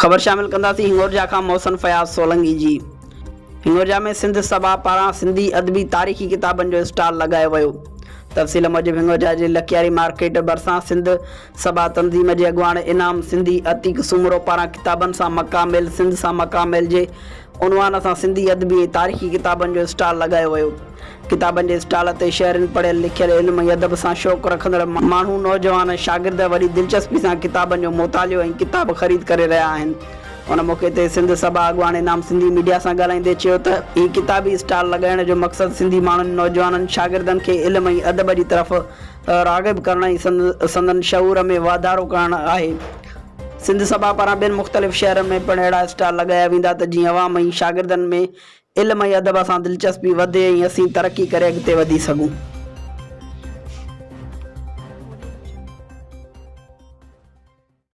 خبر شامل ڪنداسين هنڱورجا کان محسن فياض سولنگي جي. هنڱورجا ۾ سنڌ سڀا پاران سنڌي ادبي تاريخي ڪتابن جو اسٽال لڳايو ويو. تفصيل موجب هنڱورجا جي لڪياري مارڪيٽ ڀرسان سنڌ سڀا تنظيم جي اڳواڻ انعام سنڌي عتيق سومرو پاران ڪتابن سان مڪامل سنڌ سان مڪامل جي عنوان سان سنڌي ادبي ۽ تاريخي ڪتابن جو اسٽال لڳايو ويو. ڪتابن جي اسٽال تي شهرين پڙهيل لکيل علم ۽ ادب سان شوق رکندڙ ماڻهو، نوجوان ۽ شاگرد وڏي دلچسپي سان ڪتابن جو مطالعو ۽ ڪتاب خريد ڪري رهيا آهن. ان موقعي تي سنڌ سڀا اڳواڻ انعام سنڌي ميڊيا سان ڳالهائيندي چيو ته هي ڪتابي اسٽال لڳائڻ جو مقصد سنڌي ماڻهن، نوجوانن، شاگردن کي علم ۽ ادب جي طرف راغب ڪرڻ ۽ سندن شعور ۾ واڌارو ڪرڻ آهي. سنڌ سڀا پاران ٻين مختلف شهرن ۾ پڻ اهڙا اسٽال لڳايا ويندا ته جيئن عوام ۽ شاگردن ۾ علم ۽ ادب سان دلچسپي وڌي ۽ اسين ترقي ڪري اڳتي وڌي سگهون.